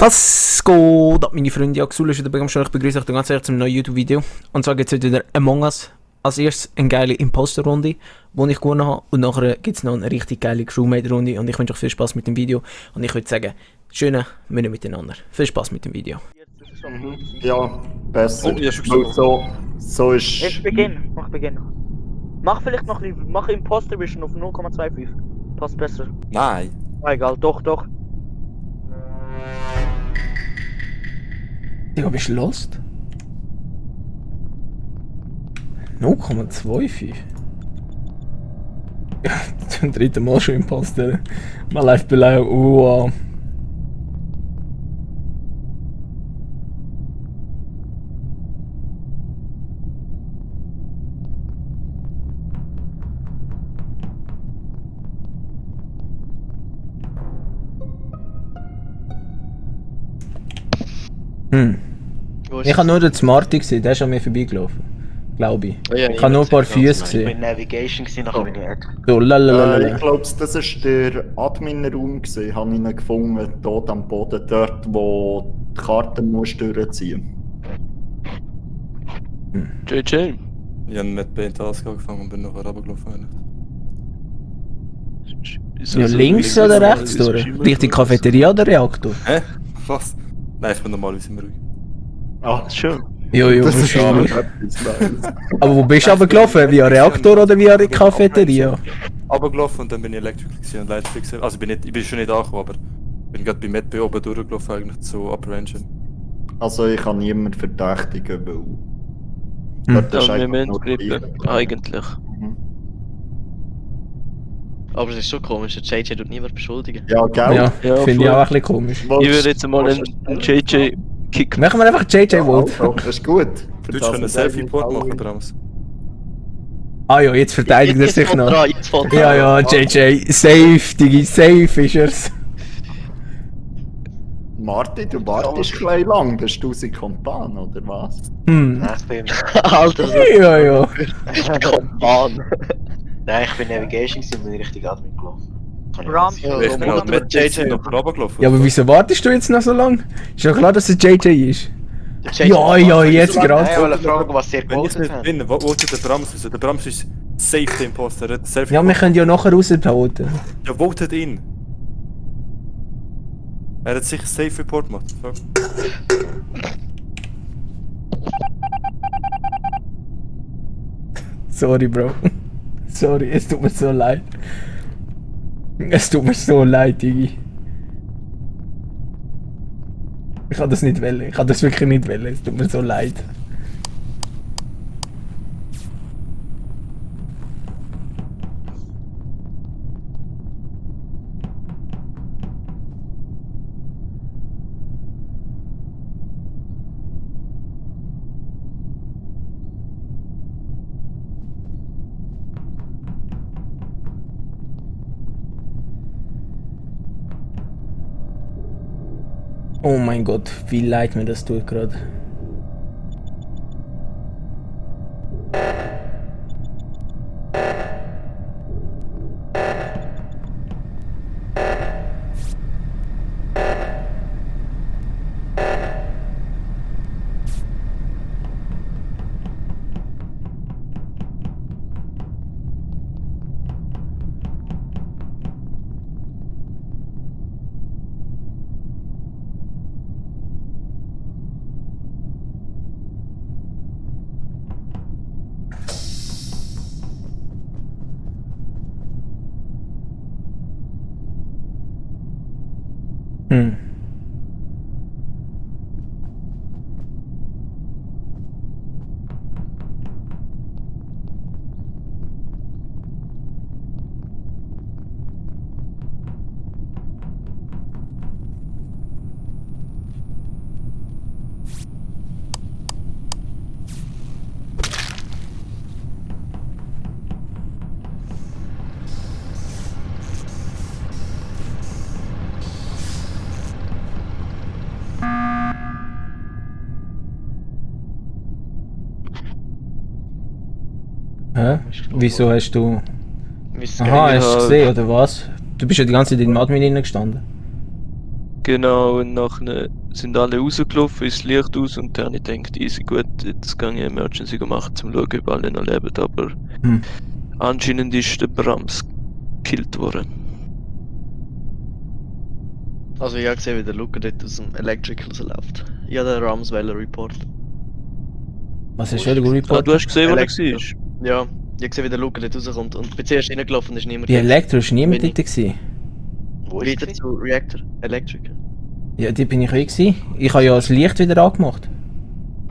Was geht ab, meine Freunde? Ja, Xul ist wieder beim Show. Ich begrüße euch ganz herzlich zum neuen YouTube-Video. Und zwar gibt es heute wieder Among Us. Als erstes eine geile Imposter-Runde, die ich gewonnen habe. Und nachher gibt es noch eine richtig geile Crewmate-Runde. Und ich wünsche euch viel Spaß mit dem Video. Und ich würde sagen, schöne Mühe miteinander. Viel Spaß mit dem Video. Ja, besser. Oh, ja, schon So ist. Ich beginne. Mach vielleicht noch lieber. Mach Imposter Vision auf 0,25. Passt besser. Nein. Egal, doch. Digga, bist du lost? 0,25? Ja, zum dritten Mal schon Imposter. Mal live beleidigt. Wow. Ich habe nur den Smarty gesehen, der ist an mir vorbeigelaufen. Glaube ich. Oh ja, Ich habe nur ein paar Füße Ich gesehen. bin Navigation gewesen, nachher bin ich weg. So, lalalala. Ich glaube, das war der Admin-Raum, ich habe ihn gefunden, dort am Boden, dort wo die Karten musst durchziehen. JJ. Ich habe mit B Task angefangen und bin nachher runtergelaufen. Ja, links oder rechts durch? Richtig Cafeteria oder Reaktor? Hä? Was? Nein, ich bin normalerweise immer ruhig. Ah, Schön. Jo, das ist wahrscheinlich. etwas Neues. Aber wo bist du aber gelaufen? Via Reaktor oder via Cafeteria? Runtergelaufen und dann bin ich Electrical gewesen und Light Fixer. Also ich bin schon nicht angekommen, aber bin gerade bei MedB oben durchgelaufen eigentlich zu Upper Engine. Also ich kann niemanden verdächtigen, weil... dort ist Ja, wir einfach müssen nur bleiben. die- Eigentlich. Mhm. Aber es ist so komisch, der JJ tut niemand beschuldigen. Ja, gell? Ja, Ja, finde ich voll. auch ein bisschen komisch. Ich würde jetzt mal einen JJ kicken. Machen wir einfach JJ Vote. Das ist gut. Du hättest einen Selfie-Port machen, Brams. Ah ja, jetzt verteidigt er sich noch. Jetzt fällt Ja, ja, JJ, safe, Digi, safe ist er's. Martin, du wartest gleich lang, bist du sein Kompan, oder was? Hm. Ich bin... Alter, so Ja, ja. Kompan. Nein, ich bin Navigation gewesen und bin richtig Admin gelaufen. Kann ich Ram, nicht. Ich bin halt mit JJ noch runtergelaufen. Ja, aber wieso wartest du jetzt noch so lange? Ist doch klar, dass es JJ ist. Der JJ Ja, ja, jetzt Nein, gerade. ich wollte fragen, was ihr Wenn ich gewotet nicht habt. bin, wo tut der Brams raus? Der Brams ist safe der Imposter. Der Selfie Ja, wir können ja nachher rausvoten. Ja, votet ihn. Er hat sicher Safe Report gemacht. So. Sorry, Bro. Sorry, es tut mir so leid. Es tut mir so leid, Digi. Ich kann das nicht wählen. Ich kann das wirklich nicht wählen. Es tut mir so leid. Oh mein Gott, wie leid mir das tut gerade. Hm. Hä? Wieso hast du... Aha, hast du gesehen, oder was? Du bist ja die ganze Zeit in dem Admin gestanden. Genau, und nachher sind alle rausgelaufen, ist das Licht aus und dann habe ich gedacht, easy gut, jetzt kann ich Emergency machen, um zu schauen, ob alle noch leben, aber Hm. anscheinend ist der Brams gekillt worden. Also ich habe gesehen, wie der Luca dort aus dem Electrical rausläuft. Ich habe den Rams Report. Was hast du wieder Ah, Report? du hast gesehen, wo er Elektro. war? Ja, ich habe gesehen, wie der Luca dort rauskommt. Und bin zuerst reingelaufen und ist niemand Die Elektro ist niemand Bin ich. dort gewesen. Wo ist Weiter sie? zu Reactor. Electrical. Ja, die bin ich auch gewesen. Ich habe ja das Licht wieder angemacht.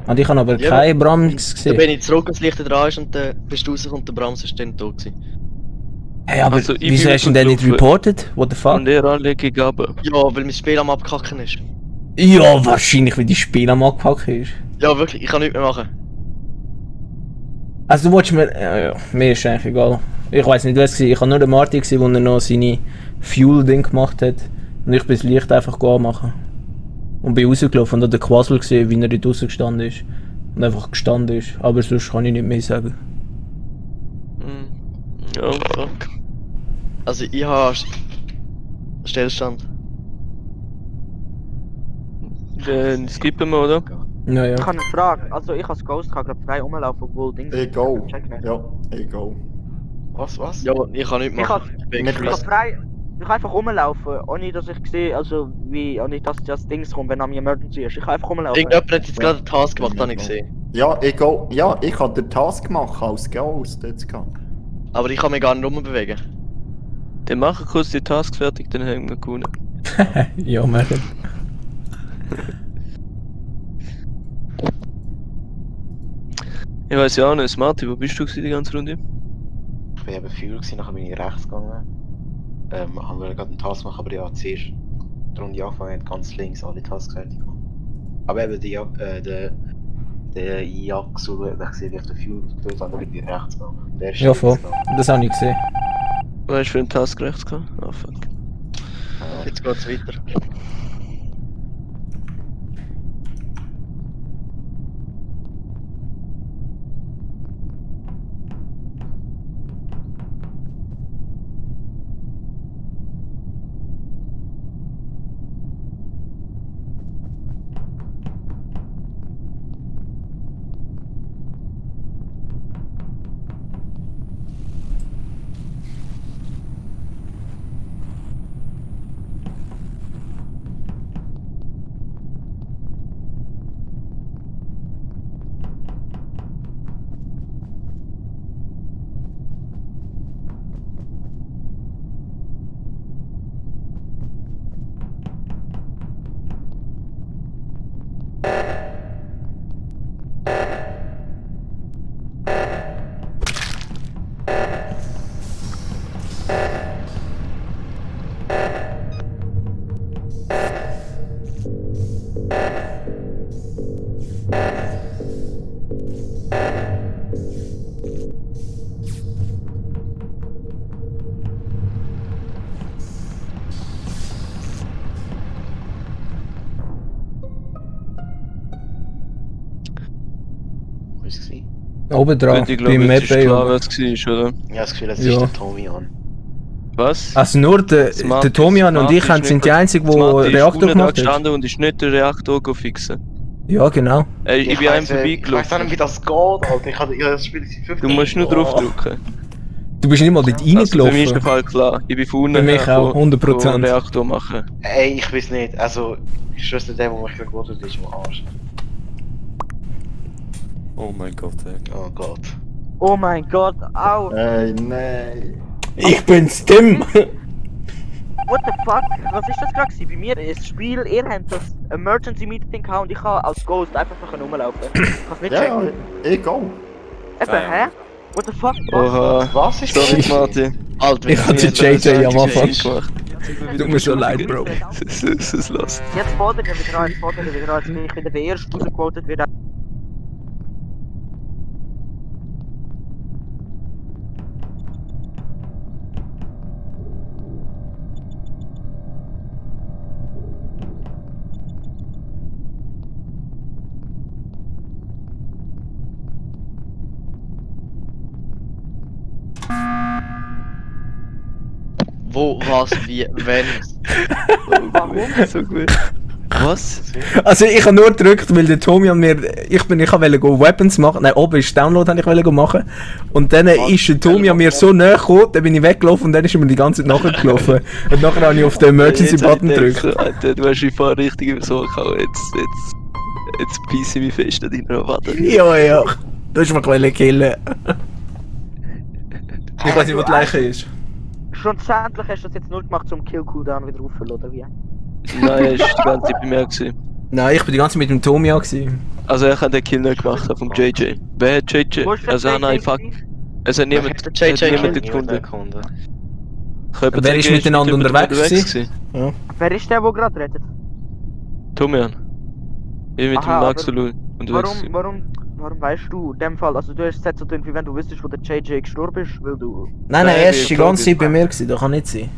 Und ich habe aber Ja, keinen Brams Dann bin gesehen. ich zurück, als das Licht dran ist und dann bist du rausgekommen und der Brams ist dann tot gewesen. Hey, aber Also, ich wieso bin hast du ihn denn nicht rausgelaufen. reported? What the fuck? Und er alle gegeben. Ja, weil mein Spiel am Abkacken ist. Ja, wahrscheinlich, weil die Spiel am Angepackt ist. Ja, wirklich, ich kann nichts mehr machen. Also du wolltest mir... Ja, mir ist eigentlich egal. Ich weiß nicht, was es war. Ich habe nur den Martin gesehen, wo er noch seine Fuel-Ding gemacht hat. Und ich bin das Licht einfach anmachen. Und bin rausgelaufen und habe den Quassel gesehen, wie er dort draussen gestanden ist. Und einfach gestanden ist. Aber sonst kann ich nicht mehr sagen. Ja, fuck. Also ich habe Stillstand. Dann skippen wir, oder? Naja. Ich habe eine Frage. Also ich als Ghost kann gerade frei rumlaufen, obwohl Dings... Ich go. Check nicht. Ja, ich go. Was? Ja, ich kann nichts Ich machen. kann- Ich bin Nicht Ich kann gefressen. frei... Ich kann einfach rumlaufen, ohne dass ich sehe, also wie, ohne dass das Dings kommt, wenn am Emergency ist. Ich kann einfach rumlaufen. Irgendjemand hat jetzt gerade einen Task gemacht, habe ich gesehen. Ja, ich go. Ja, ich habe den Task gemacht als Ghost jetzt gerade. Aber ich kann mich gar nicht rumbewegen. Dann machen kurz die Tasks fertig, dann haben wir gewonnen. Ja, machen. Ich weiß ja auch nicht, Martin, wo bist du gewesen, die ganze Runde? Ich bin eben Fuel gewesen, nachher bin ich rechts gegangen. Haben wir gerade einen Task gemacht, aber ja, zuerst die Runde angefangen hat, ganz links alle Tasks fertig gemacht. Aber eben der Jaxu hat mich gesehen, wie ich den Fuel getötet habe, dann bin ich rechts gegangen. Der ist Ja, voll. links gegangen. Das habe ich gesehen. Was hast du für einen Task rechts gehabt? Ah, fuck. Jetzt geht's weiter. Wo ist es gewesen? Oben dran, Ich beim glaube, jetzt ist klar, Map. was es war, oder? Ich habe das Gefühl, es Ja. ist der Tommy an. Was? Also nur der Tomian und ich sind die einzigen, die Reaktor gemacht haben. gestanden und ist nicht den Reaktor fixen. Ja, genau. Ich bin einem Ich weiß auch nicht, vorbeigelaufen. wie das geht, Alter. Ich habe das Spiel seit 15 Du musst nur Jahren. draufdrücken. Du bist nicht mal dort Also für mich ist der reingelaufen. Fall klar. Ich bin von unten Für mich her auch, 100%. von Reaktor machen. Ey, ich weiß nicht. Also, ich schwöre, der, der mich gerade gewotet hat, ist am Arsch. Oh mein Gott, ey. Oh Gott. Oh mein Gott, au! Ey, nein. Ich bin's, Tim! What the fuck? Was ist das gerade gewesen? Bei mir ist das Spiel, ihr habt das Emergency Meeting gehabt und ich kann als Ghost einfach noch rumlaufen. Ich kann's nicht Ja, checken. ich go. Eben, hä? What the fuck? Oha. Was ist Sorry, das? Martin. Alter, Ich hatte JJ am Anfang. gemacht. Tut mir so leid, Bro. Es lässt. Jetzt fordert er wieder an, jetzt fordert er wieder an, jetzt bin ich wieder der Erste rausgequotet wird. Wo, was, wie, wenn, Warum? So gut. Was? Also ich habe nur gedrückt, weil der Tommy an mir... Ich wollte go Weapons machen. Nein, oben ist Download, ich wollte machen. Und dann ist der Tommy an mir so näher gekommen, dann bin ich weggelaufen und dann ist er mir die ganze Zeit nachgelaufen. Und nachher habe ich auf den Emergency-Button gedrückt. Alter, du hast mich vorher richtig übersucht. Jetzt beiße ich mich fest an deiner Wade. Ja. Du hast mich killen. Ich weiß nicht, wo die Leiche ist. Schlussendlich hast du das jetzt nur gemacht, um Kill-Cooldown wieder aufzuholen, oder wie? Nein, er war die ganze Zeit bei mir. Gewesen. Nein, ich bin die ganze Zeit mit dem Tommy gewesen. Also ich habe den Kill nicht gemacht, vom JJ. Wer hat JJ? Wo ist der Also nein, JJ fuck. gewesen? Es hat niemand, Der JJ hat niemand Niemand gefunden. erkunden. Wer ist miteinander unterwegs gewesen? Wer ist der gerade redet? Tomian. Ich bin mit dem Aha, Max und Lul unterwegs. Warum weißt du in dem Fall, also du hast es so tun, wie wenn du wüsstest, wo der JJ gestorben ist, weil du... Nein, Nein, er ist die wir ganze Zeit bei fragen. mir gewesen, das kann nicht sein.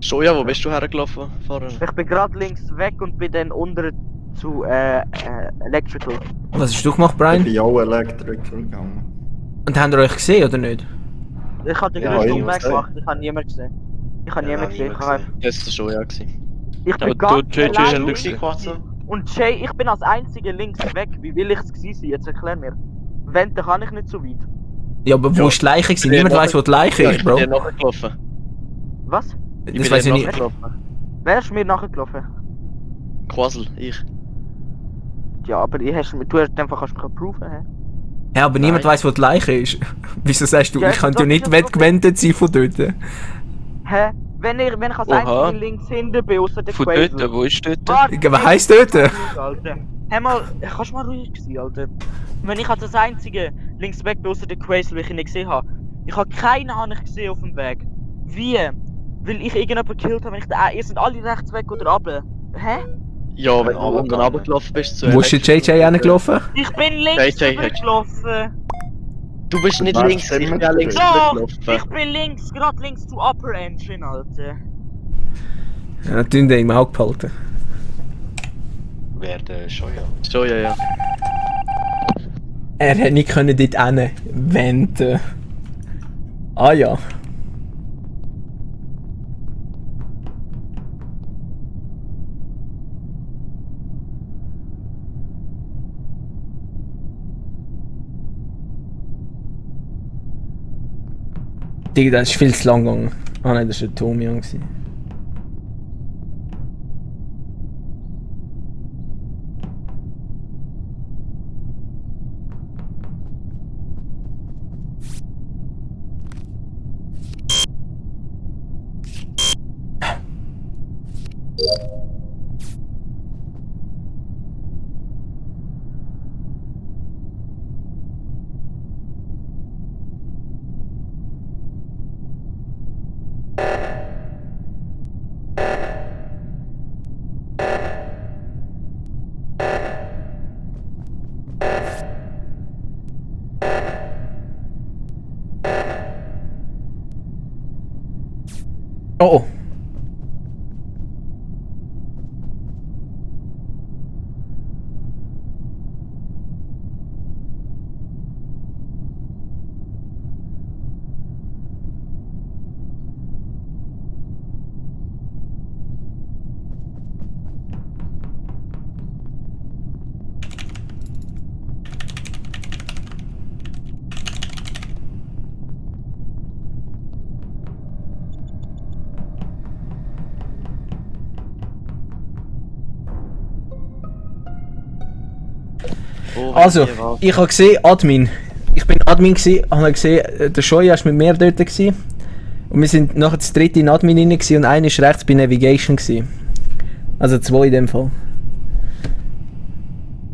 Shoya, wo bist du hergelaufen vorher? Ich bin gerade links weg und bin dann unter zu Electrical. Was hast du gemacht, Ich Brian? bin auch Electrical gegangen. Und habt ihr euch gesehen oder nicht? Ich habe den Ja, größten ich Umweg gesehen. gemacht, ich habe niemanden gesehen. Ich habe niemanden gesehen, Das war Shoya. ich Aber bin du, ganz JJ, allein hast du links. gesehen? Und Jay, ich bin als einziger links weg, wie will ich es gewesen sein? Jetzt erklär mir. Wenn, dann kann ich nicht so weit. Ja, aber wo ist die Leiche gewesen? Niemand weiß, wo die Leiche Ja, ist, ich Bro. bin dir nachgelaufen. Was? Das weiß ich nicht. Wer ist mir nachgelaufen? Quasel, ich. Ja, aber du hast einfach kannst mich proven, hä? Ja, aber niemand Nein. weiß, wo die Leiche ist. Wieso sagst du, Ja, ich könnte ja das nicht ist das weggewendet sein von dort? Hä? Wenn ich als Oha. einziger links hinten bin, außer der Von Quaver. dort, wo ist dort? Warte, Ja, was heisst dort? Alter. Hör mal, kannst du mal ruhig sein, Alter? Wenn ich als das einzige links weg bin, außer der Quazel, weil ich ihn nicht gesehen habe. Ich habe keinen gesehen auf dem Weg. Wie? Weil ich irgendjemanden gekillt habe, wenn ich da... Ihr seid alle rechts weg oder runter. Hä? Ja, wenn du unten runtergelaufen bist zu Wo ist der JJ hingelaufen? Ich bin links JJ hat- rübergelaufen. Du bist nicht Was links, ich stimmt bin auch links Doch, rübergelaufen. ich bin links, gerade links zu Upper Engine, Alter. Ja, den im Auge behalten. Wer der Shoya? Shoya, ja. Er hätte nicht können dort hinwenden. Ah ja. Digga, das ist viel zu lang gegangen. Ah nein, das war der Tomian. Oh oh. Also, ich habe gesehen, Admin. Ich bin Admin gewesen, habe gesehen, der Shoya ist mit mir dort gewesen. Und wir sind nachher das dritte in Admin rein gewesen und einer ist rechts bei Navigation gewesen. Also 2 in dem Fall.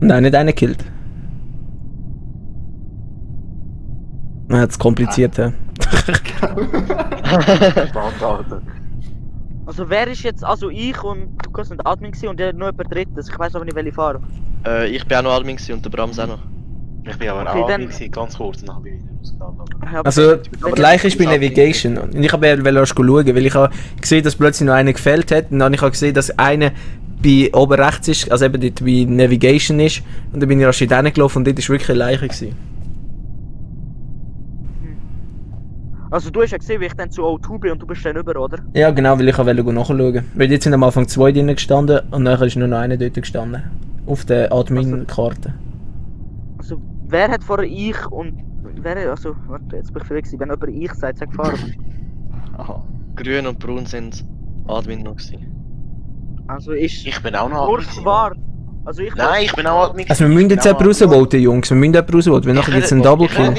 Nein, nicht einer gekillt. Nein, das ist kompliziert, ja. Alter. Also wer ist jetzt, also ich und Lukas sind Admin gewesen und der nur jemand drittes. Ich weiß aber nicht, welche fahren. Ich bin auch noch Admin gewesen und der Brams auch noch. Ich bin aber Okay, auch dann- gewesen, ganz kurz, und dann bin ich wieder rausgegangen. aber- Ja, Also, gleich ist bei Navigation. Und ich habe erst schauen, weil ich habe gesehen, dass plötzlich noch einer gefällt hat. Und dann habe ich gesehen, dass einer bei oben rechts ist, also eben dort bei Navigation ist. Und dann bin ich rasch hingelaufen und dort war wirklich eine Leiche gewesen. Also du hast ja gesehen, wie ich dann zu O2 bin und du bist dann über, oder? Ja, genau, weil ich wollte nachschauen. Weil jetzt sind am Anfang 2 drin gestanden und nachher ist nur noch einer dort gestanden. Auf der Admin-Karte. Also wer hat vorher ich und... Wer, also, warte, jetzt bin ich verwirrt. Wenn jemand ich sagt, sag Fahrer. Aha. Grün und braun sind Admin noch gewesen. Also ist Ich bin auch noch nur Admin gewesen. schwarz. Also ich Nein, ich bin auch Admin. Also wir müssen jetzt jemanden rausvoten, Jungs. Wir müssen jemanden rausvoten, weil nachher gibt es einen Double-Kill.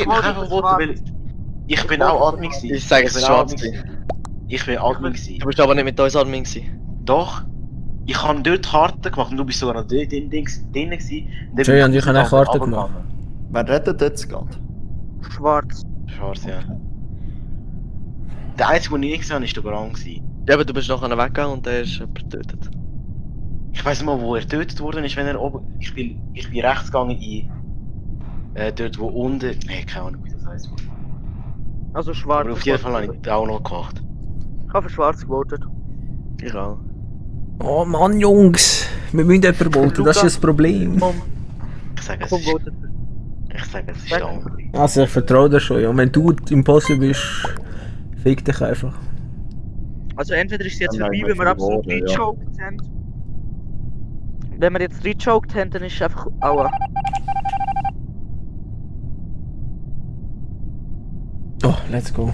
Ich bin auch Admin gewesen. Ich sage, es ist bin auch schwarz Admin gewesen. Ich bin Admin gewesen. Du bist aber nicht mit uns Admin gewesen. Doch. Ich habe dort Karten gemacht und du bist sogar noch dort drin gewesen. Und Schön, und ich habe auch Karten gemacht. Wer redet jetzt gerade? schwarz. Schwarz, ja. Der einzige, den ich nicht gesehen habe, war der Brand gewesen. Ja, aber du bist nachher weggegangen und der ist jemand getötet. Ich weiss nicht mal, wo er getötet worden ist, wenn er oben... Ich bin rechts gegangen in... dort wo unten... Nee, keine Ahnung, wie das heisst. Also schwarz. Aber auf jeden Fall habe ich den auch noch gemacht. Ich habe für schwarz gewotet. Ich auch. Oh Mann, Jungs. Wir müssen jemanden voten, das ist das Problem. Ich sage, es Komm, ist... votet. Ich sage, es ist der andere. Also ich vertraue dir schon, ja. Und wenn du Imposter bist, fick dich einfach. Also entweder ist es jetzt Dann vorbei, nehmen wenn wir wir absolut die Worte, ja. rechoked haben. Wenn wir jetzt rechoked haben, dann ist es einfach aua. Oh, let's go.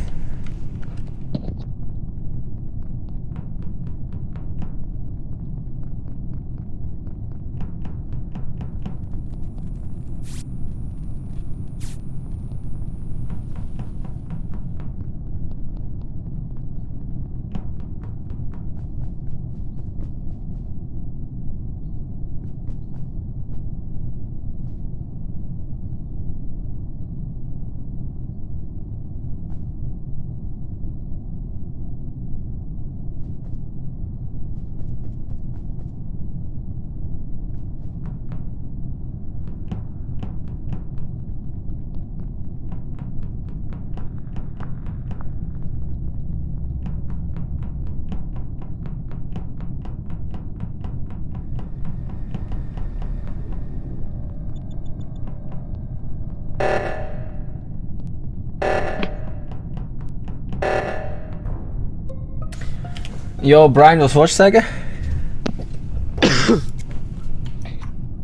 Ja, Brian, was wolltest du sagen?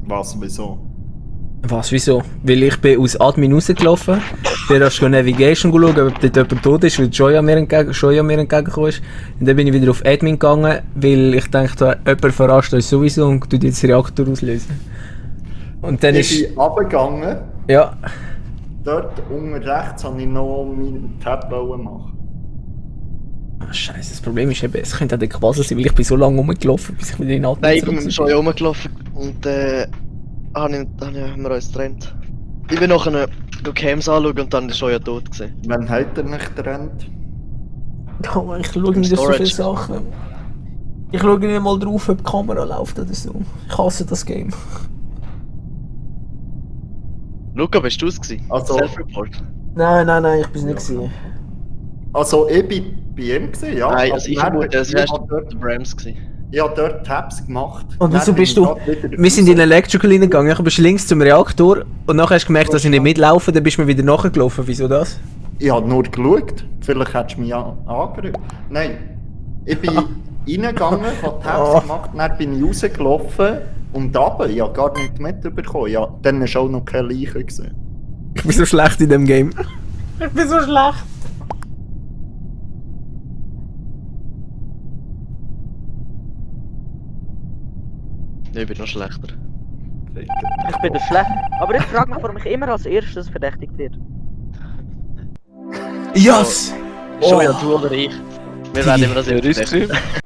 Was, wieso? Was, wieso? Weil ich bin aus Admin rausgelaufen, bin erst Navigation schauen, ob dort jemand tot ist, weil Joya mir entgegengekommen ist. Und dann bin ich wieder auf Admin gegangen, weil ich dachte, jemand verarscht uns sowieso und tut jetzt den Reaktor auslösen. Und dann Ich ist... bin runtergegangen. Ja. Dort unten rechts wollte ich noch meinen Tab machen. Ah, Scheiße, das Problem ist eben, es könnte auch der Quasel sein, weil ich bin so lange rumgelaufen, bis ich wieder in Admin Nein, ich zurück bin schon rumgelaufen und haben wir uns getrennt. Ich bin nachher Cams anschauen und dann ist schon ja tot gewesen. Wann hat er mich getrennt? Oh, ich schaue nicht auf so viele Sachen. Ich schaue nicht mal drauf, ob die Kamera läuft oder so. Ich hasse das Game. Luca, bist du es gewesen? Also- Self-Report? Nein, ich bin es nicht. Also ich bin bei ihm gewesen, ja. Nein, aber also ich dann- vermute, es ich wärst habe dort, der Brams gewesen. ich habe dort Tabs gemacht. Und Dann wieso bin bist ich du... grad wieder Wir sind in raus. Electrical reingegangen, du bist links zum Reaktor und nachher hast du gemerkt, dass ich nicht mitlaufe, dann bist du mir wieder nachgelaufen. Wieso das? Ich habe nur geschaut. Vielleicht hättest du mich angerührt. Nein. Ich bin reingegangen, habe Tabs Oh. gemacht, dann bin ich rausgelaufen und runter. Ich habe gar nichts mitbekommen. Ja, dann war auch noch keine Leiche gesehen. Ich bin so schlecht in dem Game. Ich bin so schlecht. Ich bin noch schlechter. Ich bin der schlecht. Aber ich frage mich, warum ich immer als erstes verdächtigt werde. Yes! Schon ja du oder ich. Wir werden immer das Wer ist verdächtigt. es?